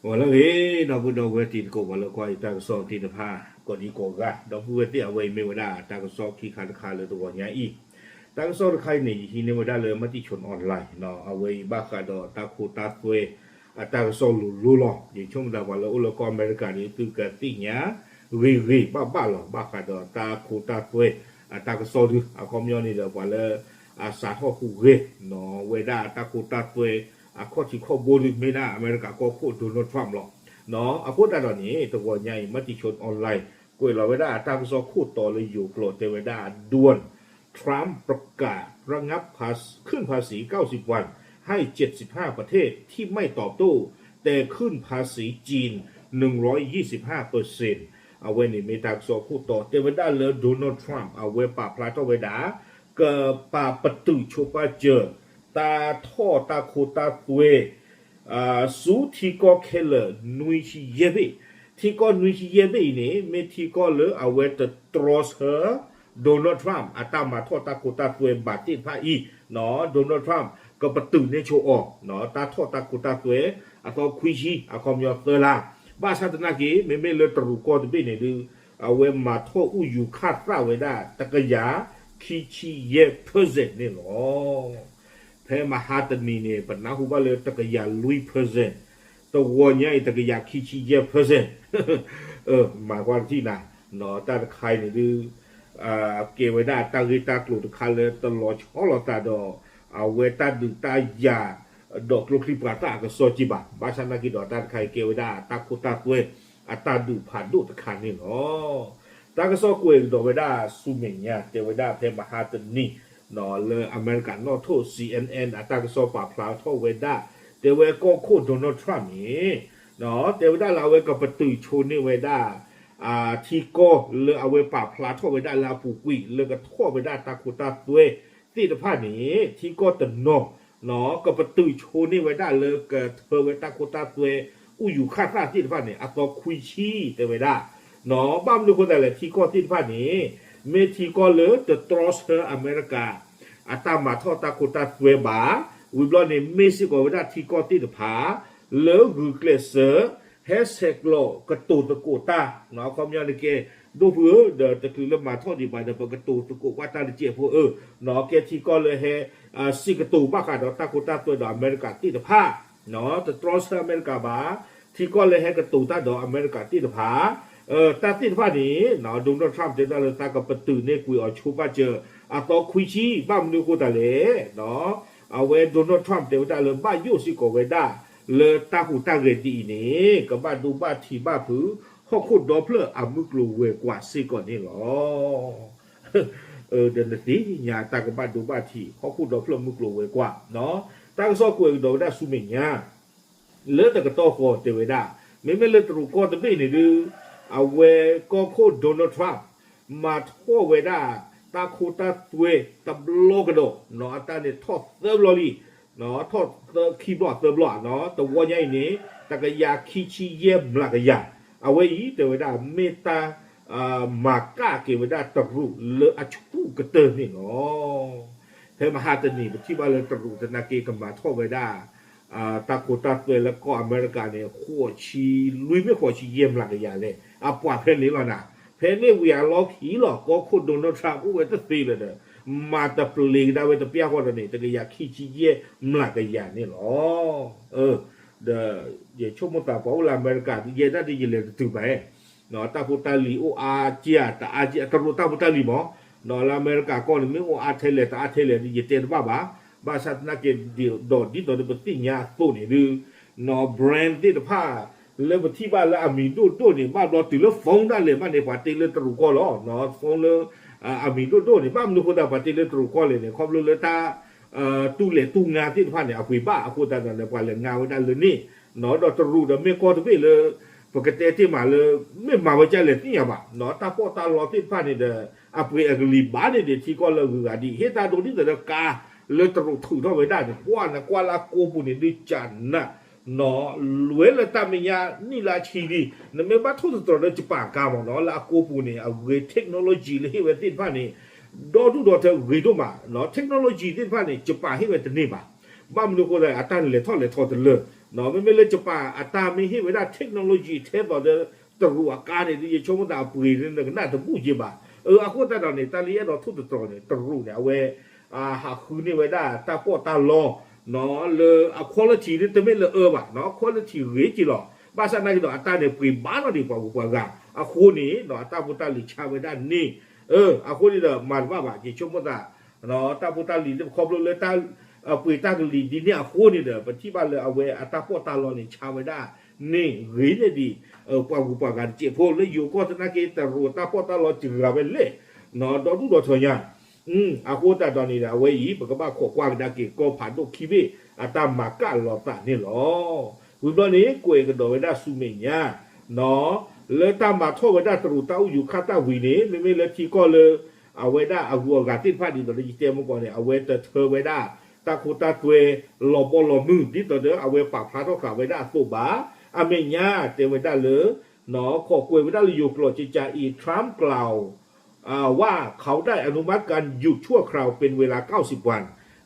ဂီၤလၢအဂ့ၤ ဒီပုၢ်ဒီဝဲၢ်တံၤသကိး ပှၤလၢကွၢ်ယတၢ်ကစီၣ်သ့ၣ်တဖၣ် ကိးဒံကိးဂၤ ဒီပုၢ်ဝဲၢ်သ့ၣ် အဝဲအံၤမ့ၢ်ဝဲဒၣ်တၢ်ကစီၣ်ခံခါတခါလၢတဂီၤညါအံၤ, တၢ်ကစီၣ်တခါအံၤန့ၣ် ယဟံးန့ၢ်ဝဲဒၣ်လၢ Matichon Online အဝဲအံၤဘၣ်ဃးဒီးတၢ်ခိတၢ်သွဲ အတၢ်ကစီၣ်လိၤလိၤလီၤ. ယဆိကမိၣ်သးပှၤလၢအိၣ်လၢကီၢ်အမဲရကၤန့ၣ် သုကသ့ၣ်ညါဂ့ၤဂ့ၤဘၣ်ဘၣ်လီၤ. ဘၣ်ဃးဒီးတၢ်ခိတၢ်သွဲ အတၢ်ကစီၣ်ဒု အခီပညီန့ၣ်ဒီး ပှၤလၢအစးထီၣ်ဟူးဂဲၤ ဝဲဒၣ်တၢ်ခိတၢ်သွဲ အခီၣ်ထံးခီၣ်ဘိဒု မ့ၢ်ဒၣ်အမဲရကၤကီၢ်ခိၣ် Donald Trump လီၤ. အဃိသတးဒီးန့ၣ် တဂီၤညါအံၤ Matichon Online ကွဲးလီၤဝဲဒၣ်အတၢ်ကစီၣ်ခိၣ်တီလၢယိၤကျိာ် တဲဝဲဒၣ် Donald Trump ประกาศระงับภา- ขึ้นภาษี เก้าสิบวัน ให้ เจ็ดสิบห้า ประเทศที่ไม่ตอบโต้ แต่ขึ้นภาษีจีน หนึ่งร้อยยี่สิบห้าเปอร์เซ็นต์ အဝဲန့ၣ်မ့ၢ်တၢ်ကစီၣ်ခိၣ်တီ တဲဝဲဒၣ်လၢ Donald Trump အဝဲပာ်ဖျါထီၣ်ဝဲဒၣ် ကပာ်ပတုာ်ဆိပာ်စၢၤ တၢ်ထီၣ်တၢ်ခိတၢ်သွဲ ဆူထံကီၢ်ခဲလၢာ် နွံဆံယဲၢ်ဘ့ၣ်, ထံကီၢ်နွံဆံယဲၢ်ဘ့ၣ်အံၤန့ၣ် မ့ၢ်ထံကီၢ်လၢအဝဲတတြီဆၢ Donald Trump အတၢ်မၤထီၣ်တၢ်ခိတၢ်သွဲဘၣ်သ့ၣ်တဖၣ်အံၤ, Donald Trump ကပတုာ်န့ၢ်ဆိအီၤ တၢ်ထီၣ်တၢ်ခိတၢ်သွဲ အသီခွံဆံ အခီပညီသၢလါ, ဘၣ်ဆၣ်သနာ်က့ မ့မ့ၢ်လၢတရူးကီၢ်တဘ့ၣ်န့ၣ်ဒု အဝဲမၤထီၣ်အူယူၤခၣ်သၣ်ဝဲဒၣ် တကယၤခံဆံယဲၢ် percent န့ၣ်လီၤ. ဖဲမဟါတနံၤန့ၣ် ပနၢ်ဟူဘၣ်လၢတကယၤလွံၢ် percent, တဂီၤညါအံၤ တကယၤခံဆံယဲၢ် percent, မၤကွၢ်တထံၣ်နၤ, တၢ်တခါအံၤန့ၣ်ဒု ကဲဝဲဒၣ်တၢ်ဂ့ၢ်တၢ်ကျိၤတခါလၢတလီၤဆီလိာ်သးဒီး အဝဲတၢ်ဒုးတၢ်ယၤ ဒီးကျိချံပှၤသၣ်အကစီၣ်က့ဘၣ်. ဘၣ်ဆၣ်သနာ်က့ဒီး တၢ်တခါအံၤကဲဝဲဒၣ်တၢ်ခိတၢ်သွဲ အတၢ်ဒုးဖးဒိၣ်တခါန့ၣ်လီၤ. တၢ်ကစီၣ်ကွဲးကဒီးဝဲဒၣ်ဆူမဲာ်ညါ တဲဝဲဒၣ်ဖဲမဟါတနံၤ လၢအမဲရကၤနီၣ်ထိၣ် C N N အတၢ်ကစီၣ်ပာ်ဖျါထီၣ်ဝဲဒၣ် တဲဝဲကီၢ်ခိၣ် Donald Trump န့ၣ် တဲဝဲဒၣ်လၢအဝဲကပတုာ်ဆိန့ၢ်ဝဲဒၣ် ထံကီၢ်လၢအဝဲပာ်ဖျါထီၣ်ဝဲဒၣ်လၢအပူၤကွံာ် လၢကထီၣ်ဝဲဒၣ်တၢ်ခိတၢ်သွဲသ့ၣ်တဖၣ်န့ၣ် ထံကီၢ်တနီၤ ကပတုာ်ဆိန့ၢ်ဝဲဒၣ်လၢကထၢဝဲတၢ်ခိတၢ်သွဲ အူယူၤခၣ်သၣ်သ့ၣ်တဖၣ်န့ၣ် အသီခွံဆံ တဲဝဲဒၣ်. ဘၣ်မနုၤအဃိသတးလဲၣ် ထံကီၢ်သ့ၣ်တဖၣ်န့ၣ် မ့ၢ်ထံကီၢ်လၢတတြီဆၢအမဲရကၤ အတၢ်မၤထီၣ်တၢ်ခိတၢ်သွဲဘၣ်, ဝံၤဘျီန့ၣ် မ့ၢ်စ့ၢ်ကီးဝဲဒၣ်ထံကီၢ်သ့ၣ်တဖၣ် လၢဂုာ်ကျဲးစၢး ဟဲဆဲးကျိးကတိၤသကိးတၢ် အခီပညီန့ၣ်ကဲ ဒိၣ်ဖုဧၢ ဒီးတချုးလၢမၤထီၣ်ဒံးဘၣ်ဒီး ပကတိၤသကိးကွၢ်တၢ်တစဲးဖိဧၢ, ကဲထံကီၢ်လၢဟဲ စံးကတိၤဘၣ်ဃးဒီးတၢ်ခိတၢ်သွဲဒီးအမဲရကၤသ့ၣ်တဖၣ် တတြီဆၢအမဲရကၤဘၣ်, ထံကီၢ်လၢဟဲကတိၤတၢ်ဒီးအမဲရကၤသ့ၣ်တဖၣ် တၢ်သ့ၣ်တဖၣ်န့ၣ် Donald Trump တဲဝဲဒၣ်လၢတၢ်ကပတုာ်န့ၢ်ကွံာ်အီၤဆိပာ်စၢၤ အသီခွံဆံ ဘၣ်မနုၤအဃိသတးလဲၣ် အဝဲ Donald Trump တဲဝဲဒၣ်လၢဘၣ်ယိၣ်စ့ၢ်ကီးဝဲဒၣ် လၢတၢ်ဟူးတၢ်ဂဲၤဒ်အံၤန့ၣ် ကဘၣ်ဒိဘၣ်ထံးဘၣ်ဖုး ဟီၣ်ခိၣ်ဒီဖျၢၣ်အမုၢ်ကျိၤဝဲၤကွာ်စ့ၢ်ကီးန့ၣ်လီၤ. ဒီးနသ့ၣ်ညါတၢ်ကဘၣ်ဒိဘၣ်ထံး ဟီၣ်ခိၣ်ဒီဖျၢၣ်မုၢ်ကျိၤဝဲၤကွာ် တၢ်ကစီၣ်ကွဲးကဒီးဝဲဒၣ်ဆူမဲာ်ညါ လၢတကတီၢ်ဃီတဲဝဲဒၣ် မ့မ့ၢ်လၢတရူးကီၢ်တဘ့ၣ်န့ၣ်ဒု အဝဲကီၢ်ခိၣ် Donald Trump မၤထီၣ်ဝဲဒၣ် တၢ်ခိတၢ်သွဲတဘျီကဒီး အတၢ်န့ၣ်ထီၣ်သၢဘျီလံ ထီၣ်သၢခံဘျီသၢဘျီ တဝီညါအံၤန့ၣ် တကယၤခံဆံယဲၢ်မျးကယၤ အဝဲအံၤတဲဝဲဒၣ် မ့ၢ်တၢ် မၤကၣ်က့ၤဝဲဒၣ်တရူးလၢအဆူၣ်ကတၢၢ်န့ၣ်လီၤ. ဖဲမဟါတနံၤ ပထံၣ်ဘၣ်လၢတရူးသနာ်က့ ကမၤထီၣ်ဝဲဒၣ် တၢ်ခိတၢ်သွဲလၢကီၢ်အမဲရကၤန့ၣ် ဃိးဆံလွံၢ်မ့ၢ်ဃိးဆံယဲၢ်မျးကယၤလဲၣ် အပှၤဖဲန့ၣ်လီၤနၤ. ဖဲန့ၣ်ဝံၤအလီၢ်ခံလီၤ ကီၢ်ခိၣ် Donald Trump အိၣ်ဝဲတသ့လၢၤဒီး မၤတပျ့ၤကဒါဝဲတပျၢ်ဃီဒီးန့ၣ် တကယၤခံဆံယဲၢ်မျးကယၤန့ၣ်လီၤ. ဒီးယဆိကမိၣ်သးပှၤအိၣ်လၢအမဲရကၤ ယဲဒၣ်ဒီးယလဲၤတတုၤဘၣ် တၢ်ဖိတၢ်လံၤအိၣ်အါက့ဧါ တအါက့ တရူးတၢ်ဖိတၢ်လံၤမး လၢအမဲရကၤကီၢ်န့ၣ် မ့ၢ်အိၣ်အါထဲလဲၣ် တအါထဲလဲၣ် ယတဲတဘၣ်ဘၣ်. ဘၣ်ဆၣ်သနာ်က့ဒီး ဒ်သိးဒီးပသ့ၣ်ညါအသိးန့ၣ်ဒု brand သ့ၣ်တဖၣ် လၢပထံၣ်ဘၣ်လၢအမံၤဒိၣ်ဒိၣ်န့ၣ် ဘၣ်ဘျီတုၤလၢ phone ဒၣ်လဲာ်ဘၣ်န့ၣ် ပှၤတ့လၢတရူးကီၢ်လီၤ. phone လၢ အမံၤဒိၣ်ဒိၣ်န့ၣ် ဘၣ်မနုၤအဃိသတး ပှၤတ့လၢတရူးကီၢ်လဲၣ်န့ၣ် ခီဖျိလၢတၢ် တူၢ်လဲၢ်တူၢ်ငါသ့ၣ်တဖၣ်န့ၣ် အပှ့ၤဘၣ်အဃိသတးဒီး ပှၤလဲၤငါဝဲဒၣ်လၢန့ၣ် ဒီးတရူးဒီးမ့ၢ်ကီၢ်တဘ့ၣ်လၢ ပကတဲတ့ၢ်မးလၢ မ့ၢ်မၤဝဲဒ်လဲၣ်သ့ၣ်ညါဘၣ် တၢ်ပီးတၢ်လီသ့ၣ်တဖၣ်န့ၣ်ဒီး အပှ့ၤအကလံၤဘၣ်န့ၣ်ဒီး ထံကီၢ်လၢအဂုၤအဂၤဒ် ဟ့ၣ်တၢ်ဒိဒ်သိးဒီးကါလၢတရူးထုးထီၣ်ဝဲဒၣ်န့ၣ် ကွၢ်နကွၢ်လၢအကိးပူၤန့ၣ် ဒုးကနၣ် လွဲလၢတၢ်မဲာ်ညါနံၣ်လၢအဆံလံ နမ့ၢ်ဘၣ်ထိၣ်သတြီၤလၢယပၣ်ကါမးနီၤ လၢအကိးပူၤန့ၣ် အဂ့ၤ technology လၢဟ့ၣ်ဝဲသ့ၣ်တဖၣ်န့ၣ် ဒီဒူၣ်ဒီထၢဂ့ၤဒိၣ်မး technology သ့ၣ်တဖၣ်န့ၣ် ယပၣ်ဟ့ၣ်ဝဲတန့ၢ်ဘၣ်. ဘၣ်မနုၤအဃိသတး အတၢ်လဲၤထီၣ်လဲၤထီတလၢာ် မ့မ့ၢ်လၢ Japan အတၢ်မ့ၢ်ဟ့ၣ်ဝဲဒၣ် technology ထဲသိးဒီး တရူးအကါန့ၣ် ယဆိကမိၣ်သးအပှ့ၤန့ၣ် နကနၣ်တဘူၣ်က့ဘၣ်. အဃိသတးဒီးန့ၣ် တၢ်လၢအဲၣ်ဒိးထိၣ်သတြီၤန့ၣ် တရူးန့ၣ် အဝဲ ဟးဃုန့ၢ်ဝဲဒၣ်တၢ်ပီးတၢ်လီ လၢအ quality န့ၣ် တမ့ၢ်လၢအၢဘၣ်, quality ဂ့ၤက့လီၤ. ဘၣ်ဆၣ်သနာ်က့ဒီး အတၢ်န့ၣ်ပှ့ၤဘၣ်နီၢ်ဒံးပှၤဂုၤပှၤဂၤ အဃိန့ၣ် အတၢ်ဖိတၢ်လံၤဆါဝဲဒၣ်န့ၣ် အဃိန့ၣ်ဒီး မၤတဘၣ်ဘၣ် ယဆိကမိၣ်သး တၢ်ဖိတၢ်လံၤ ခီဖျိလၢတၢ်ပှ့ၤတၢ်ကလံၤဒ်န့ၣ်အဃိန့ၣ်ဒီး ပထံၣ်ဘၣ်လၢအဝဲအတၢ်ပီးတၢ်လီန့ၣ် ဆါဝဲဒၣ်န့ၣ်ဂ့ၤန့ၢ်ဒံး ပှၤဂုၤပှၤဂၤတစဲးဖိ လၢယိၤကီၢ်သနာ်က့ တရူးတၢ်ပီးတၢ်လီစှၤဝဲလဲၣ် ဒီဒူၣ်ဒီထၢညါ အဃိသတးဒီးန့ၣ်ဒီး အဝဲအံၤ ပကဘၣ်ခိးကွၢ်ကဒါက့ၤ ကီၢ်ဖးဒိၣ်ခံဘ့ၣ် အတၢ်မၤကၣ်လီၤသးန့ၣ်လီၤ. ဝံၤဘျီန့ၣ် ကွဲးကဒီးဝဲဒၣ်ဆူမဲာ်ညါ လၢတၢ်မၤထီၣ်ဝဲဒၣ်တရူးတၢ်အိၣ်ယူၤခါတၢ်ဝံၤန့ၣ် မ့မ့ၢ်လၢထံကီၢ်လၢ အဝဲဒၣ်အဂုၤအဂၤသ့ၣ်တဖၣ်ဒ်သိးလၢယတဲမုၢ်ကီၢ်န့ၣ် အဝဲတထၢဝဲဒၣ် တၢ်ခိတၢ်သွဲလီၤဘီလီၤမုၢ် ဒ်သိးဒီးအဝဲပာ်ဖျါထီၣ်ဃာ်ဝဲဒၣ်အသိးဘၣ်. အမဲာ်ညါတဲဝဲဒၣ်လၢ ခိးကွဲးဝဲဒၣ်လၢယိၤကျိာ်ကကးအံၤ Trump กล่าว อ่า ว่าเขาได้อนุมัติการหยุดชั่วคราวเป็นเวลา เก้าสิบวัน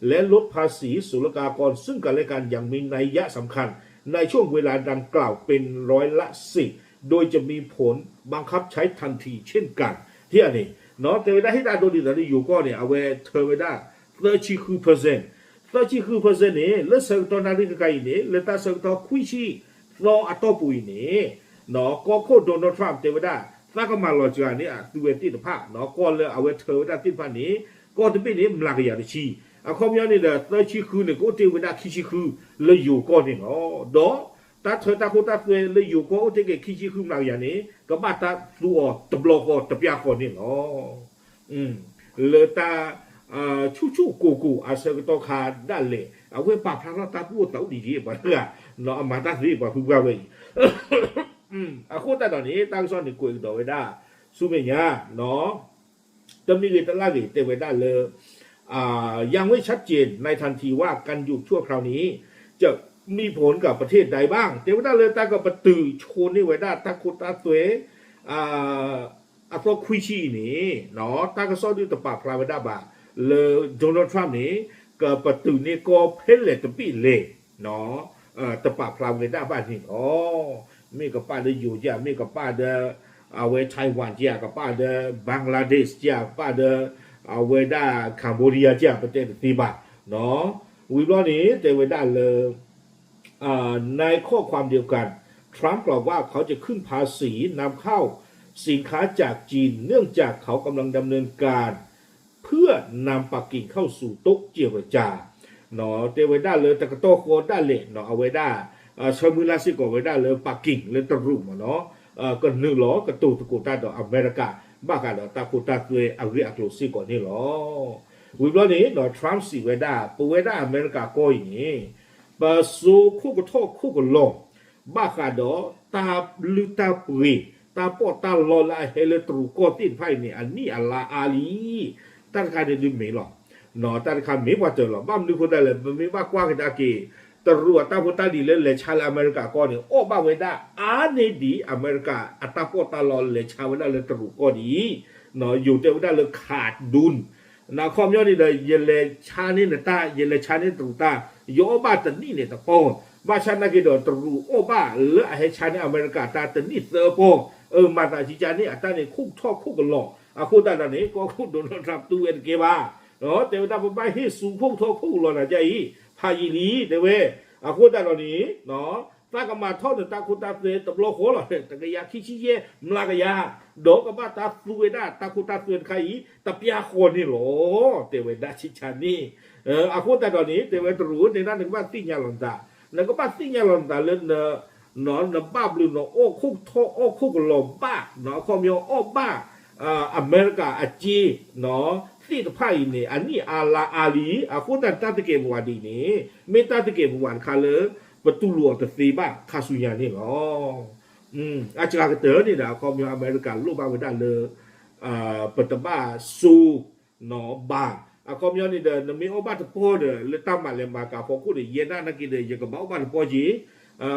และลดภาษีศุลกากรซึ่งกันและกันอย่างมีนัยสำคัญในช่วงเวลาดังกล่าวเป็นร้อยละสิบ โดยจะมีผลบังคับใช้ทันทีเช่นกัน ထံၣ်အန့ၣ် တဲဝဲဒၣ်ဟ့ၣ်တၢ်ဒိဒ်သိးလၢယိၤကီၢ်န့ၣ် အဝဲထၢဝဲဒၣ် သၢဆံဃု percent သၢဆံဃု percent န့ၣ် လၢဆၢကတီၢ်နၣ်ရံၣ်ကကါအံၤန့ၣ် လၢတၢ်ဆၢကတီၢ်ခွံဆံသီအတီၢ်ပူၤအံၤန့ၣ် ကီၢ်ခိၣ် Donald Trump တဲဝဲဒၣ် သးကမၤလီၤစှၤန့ၢ်အသုဝဲသ့ၣ်တဖၣ် ကီၢ်လၢအဝဲထၢဝဲဒၣ်သ့ၣ်တဖၣ်န့ၣ် ကီၢ်တဘ့ၣ်န့ၣ် မျးကယၤတဆံ အခီပညီန့ၣ်ဒီး သၢဆံဃုန့ၣ် ကအိၣ်တ့ၢ်ဝဲဒၣ်ခံဆံဃုလၢယိၤကီၢ်န့ၣ်လီၤ. ဒီးတၢ်ထၢတၢ်ခိတၢ်သွဲလၢယိၤကီၢ်အိၣ်တ့ၢ်က့ၤခံဆံဃုမျးကယၤန့ၣ် ကဘၣ်တၢ်သူအီၤတဘျီဃီတပျၢ်ဃီန့ၣ်လီၤ. လၢတၢ် ဆူၣ်ဆူၣ်ကိၢ်ကိၢ်အဆၢကတီၢ်ခါဒၣ်လဲာ် အဝဲပာ်ဖျါထီၣ်တၢ်သူၣ်အိၣ်သးအိၣ်ဒ်ယဲၢ် ပှၤတဂၤ အမၤတၢ်သ့ပှၤဖုပှၢ်ဝဲအံၤ အဃိသတးဒီးန့ၣ် တၢ်ကစီၣ်န့ၣ်ကွဲးကဒီးဝဲဒၣ် ဆူမဲာ်ညါ တမံၤဂ့ၤတလၢ်ဂ့ၤ တဲဝဲဒၣ်လၢ ยังไม่ชัดเจนในทันทีว่าการหยุดชั่วคราวนี้จะมีผลกับประเทศใดบ้าง တဲဝဲဒၣ်လၢတၢ်ကပတုာ်ဆိန့ၢ်ဝဲဒၣ်တၢ်ခိတၢ်သွဲ အသီခွံဆံအံၤန့ၣ် တၢ်ကစီၣ်ဒုးတပာ်ဖျါဝဲဒၣ်ဘၣ် လၢ Donald Trump န့ၣ် ကပတုာ်န့ၢ်ကီၢ်ဖဲလဲၣ်တဘ့ၣ်လဲၣ် တပာ်ဖျါဝဲဒၣ်ဘၣ်န့ၣ်လီၤ. မ့ၢ်ကပာ်ဒီးယိၤဧါ မ့ၢ်ကပာ်ဒီး အဝဲ Taiwan ဧါ ကပာ်ဒီး Bangladesh ဧါ ကပာ်ဒီး အဝဲဒၣ် Cambodia ဧါ ပတဲတသ့ဘၣ် ဝံၤဘျီန့ၣ် တဲဝဲဒၣ်လၢ ในข้อความเดียวกัน ทรัมป์กล่าวว่าเขาจะขึ้นภาษีนำเข้าสินค้าจากจีน เนื่องจากเขากำลังดำเนินการเพื่อนำปักกิ่งเข้าสู่โต๊ะเจรจา တဲဝဲဒၣ်လၢတကတီၢ်ဃီဒၣ်လဲာ် အဝဲဒၣ် ဆၢမုၢ်လၢ်စ့ၢ်ကီးဝဲဒၣ်လၢ Peking လၢတရူးမ့ၢ်နီၤ ကနုာ်လီၤကတိၤသကိးတၢ်ဒီးအမဲရကၤ ဘၣ်ဃးဒီးတၢ်ခိတၢ်သွဲအဂ့ၢ်အကျိၤစ့ၢ်ကီးန့ၣ်လီၤ. ဝံၤဘျီန့ၣ် Trump စံးဝဲဒၣ် ပဝဲဒၣ်အမဲရကၤကီၢ်အံၤန့ၣ် ပစိခိၣ်ကထီၣ်ခိၣ်ကလီၤ ဘၣ်ဃးဒီးတၢ်လုၢ်တၢ်ပှ့ၤ တၢ်ပီးတၢ်လီလၢအဟဲလၢတရူးကီၢ်သ့ၣ်တဖၣ်အံၤန့ၣ် အနံၣ်အလါအါလံ တၢ်တခါန့ၣ်ဒုးမ့ၢ်လီၤ. တၢ်တခါမ့ၢ်ပှၤတၢၢ်လီၤ. ဘၣ်မနုၤအဃိသတးလဲၣ် ပမ့ၢ်ဘၣ်ကွၢ်ကဒါက့ၤ တရူးအတၢ်ဖိတၢ်လံၤလၢလဲၤဆါလၢအမဲရကၤကီၢ်န့ၣ် အီၣ်ဘၣ်ဝဲဒၣ်အါန့ၢ်ဒံးအမဲရကၤအတၢ်ပီးတၢ်လီလဲၤဆါဝဲဒၣ်လၢတရူးကီၢ်ဒံး ယိၤတဲဝဲဒၣ်လၢ ခးဒူၣ် အခီပညီန့ၣ်ဒီး ယလဲၤဆါန့ၢ်နတၢ် ယလဲၤဆါန့ၢ်တရူးတၢ် ယအီၣ်ဘၣ်တနံၣ်န့ၣ်တပီၢ် ဘၣ်ဆၣ်သနာ်က့ဒီး တရူးအီၣ်ဘၣ်လၢအဟဲဆါန့ၢ်အမဲရကၤတၢ်တနံၣ်သၢပီၢ် မၤသးကကန့ၣ် အတၢ်န့ၣ်ခိၣ်ထီၣ်ခိၣ်ကလီၤ အဃိသတးဒီးန့ၣ် ကီၢ်ခိၣ် Donald Trump တူၢ်ဝဲတကဲဘၣ် တဲဝဲဒၣ်ပဘၣ်ဟ့ၣ်စူးခိၣ်ထီၣ်ခိၣ်ကလီၤနၤဒ်အံၤ ဖးယံာ်လံ တဲဝဲ အဃိသတးဒီးန့ၣ် သးကမၤထီၣ်နတၢ်ခိတၢ်သွဲတဘျီဃီလီၤ တကယၤခံဆံယဲၢ်မျးကယၤ ဒီးကဘၣ်တၢ်သူဝဲဒၣ်တၢ်ခိတၢ်သွဲတခါအံၤ တပျၢ်ဃီန့ၣ်လီၤ တဲဝဲဒၣ်ဆံးဆါန့ၣ် အဃိသတးဒီးန့ၣ် တဲဝဲတရူးဧၢ တဲဒၣ်နကဘၣ်သ့ၣ်ညါလီၤနသး နကဘၣ်သ့ၣ်ညါလီၤနသးလၢ နဘၣ်ဘျုးနအီၣ်ခိၣ်ထီၣ်အီၣ်ခိၣ်ကလီၤဘၣ် အခီပညီအီၣ်ဘၣ် အမဲရကၤအစ့ သ့ၣ်တဖၣ်အံၤန့ၣ် အနံၣ်အါလါအါလံ အဃိသတးတၢ်သကဲးပဝးဒ်အံၤန့ၣ် မ့ၢ်တၢ်သကဲးပဝးတခါလၢ ပတူၢ်လိာ်အီၤတသ့ဘၣ်ခါဆူညါန့ၣ်လီၤ. အစှၤကတၢၢ်န့ၣ်ဒီး အခီပညီအမဲရကၤလိၣ်ဘၣ်ဝဲဒၣ်လၢ ပတဘၣ်စိ ဘၣ် အခီပညီန့ၣ်ဒီး နမ့ၢ်အီၣ်ဘၣ်တပီၢ်ဒီး လၢတၢ်မၤလဲၤမၤကၤဖီခိၣ်ဒီး ယဲဒၣ်နာ်က့ဒီး ယကဘၣ်အီၣ်ဘၣ်တပီၢ်က့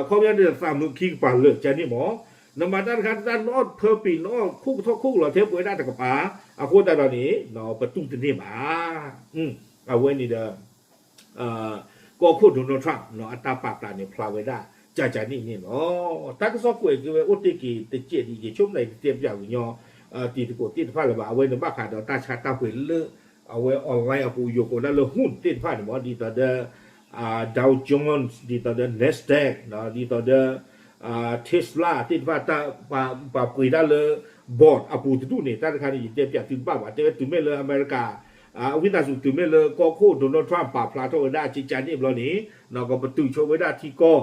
အခီပညီန့ၣ်ဒီး သးမုာ်ခံကပၤလၢာ်ကန့ၣ်မး နမၤတၢ်တခါတၢ်နအီၣ်ဖၢပံၤ နအီၣ်ခိၣ်ကထီၣ်ခိၣ်ကလီၤထဲပဝဲဒၣ်တကပၤ အဃိသတးဒီးန့ၣ် ပတူၢ်တန့ၢ်ဘၣ် အဝဲန့ၣ်ဒီး ကီၢ်ခိၣ် Donald Trump အတၢ်ပာ်ဖျါန့ၣ် ဖျါဝဲဒၣ် ကကန့ၣ်န့ၣ်လီၤ. တၢ်ကစီၣ်ကွဲးက့ၤဝဲအိၣ်တ့ၢ်က့ၤတစဲးဒ် ယဆိကမိၣ်ယတတဲပၠးဝံၤညီ တံၤသကိးသ့ၣ်တဖၣ်လၢၤဘၣ်. အဝဲန့ၣ်ဘၣ်ဃးဒီးတၢ်ဆါတၢ်ပှ့ၤလၢ အဝဲ online အပူၤ ယိၤကိးဒၣ်လၢ หุ้น သ့ၣ်တဖၣ်န့ၣ်မ့ၢ် ဒ်သိးဒီး Dow Jones ဒ်သိးဒီး Nasdaq ဒ်သိးဒီး Tesla သ့ၣ်တဖၣ် ပှၤပှ့ၤဒၣ်လၢ board အပူၤတဒူၣ်န့ၣ် တၢ်တခါန့ၣ် ယတဲပၠးသုတဘၣ်ဘၣ်. တဲဝဲတုၤမ့ၢ်လၢအမဲရကၤ အဝံသးစူၤတုၤမ့ၢ်လၢကီၢ်ခိၣ် Donald Trump ပာ်ဖျါထီၣ်ဝဲဒၣ် ကကန့ၣ်ဘျီန့ၣ် ကပတုာ်ဆိဝဲဒၣ်ထံကီၢ်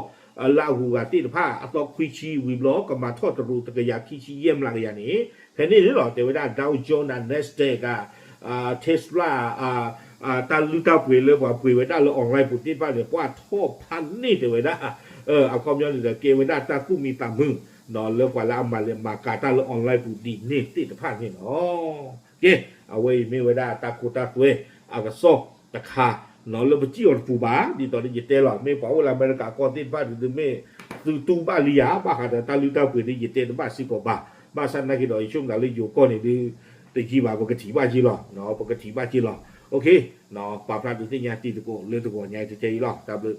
လၢအဂုၤအဂၤသ့ၣ်တဖၣ် အသီခွံဆံဝံၤဘျီ ကမၤထီၣ်တရူးတကယၤခံဆံယဲၢ်မျးကယၤန့ၣ် ဖဲန့ၣ်န့ၣ်လီၤ. တဲဝဲဒၣ် Dow Jones ဒီး Nasdaq ဒီး Tesla တၢ်လုၢ်တၢ်ပှ့ၤလၢပှၤပှ့ၤဝဲဒၣ်လၢ online ပူၤသ့ၣ်တဖၣ်န့ၣ် ပှၤထီၣ်ဖးန့ၢ်တဲဝဲဒၣ် အခီပညီန့ၣ်ဒီး ကဲဝဲဒၣ်တၢ်သူၣ်မံသးမုာ် လၢပှၤလၢအမၤလဲၤမၤကၤတၢ်လၢ online ပူၤဒ်န့ၣ်သ့ၣ်တဖၣ်န့ၣ်လီၤ. ကဲ, အဝဲအံၤမ့ၢ်ဝဲဒၣ်တၢ်ခိတၢ်သွဲအကစီၣ်တခါ လၢပစံၣ်အီၤတပူၤဘၣ် ဒ်သိးဒီးယတဲလီၤ မ့ၢ်ပှၤအိၣ်လၢအမဲရကၤကီၢ်သ့ၣ်တဖၣ်ဒုး မ့ၢ်သုတူၢ်ဘၣ်လံဧါ ဘၣ်ဃးဒီးတၢ်လုၢ်တၢ်ပှ့ၤဒုး ယတဲတဘၣ်စ့ၢ်ကီးဘၣ်. ဘၣ်ဆၣ်သနာ်က့ဒီး ယဆိကမိၣ်လၢယိၤကီၢ်န့ၣ်ဒုး တယံာ်ဘၣ် ပကထံၣ်ဘၣ်က့ၤလီၤ, ပကထံၣ်ဘၣ်က့ၤလီၤ. ပာ်ဖျါဒုးသ့ၣ်ညါတံၤသကိးလၢတဂီၤညါတကဲအံၤလီၤ. တၢ်ဘျုး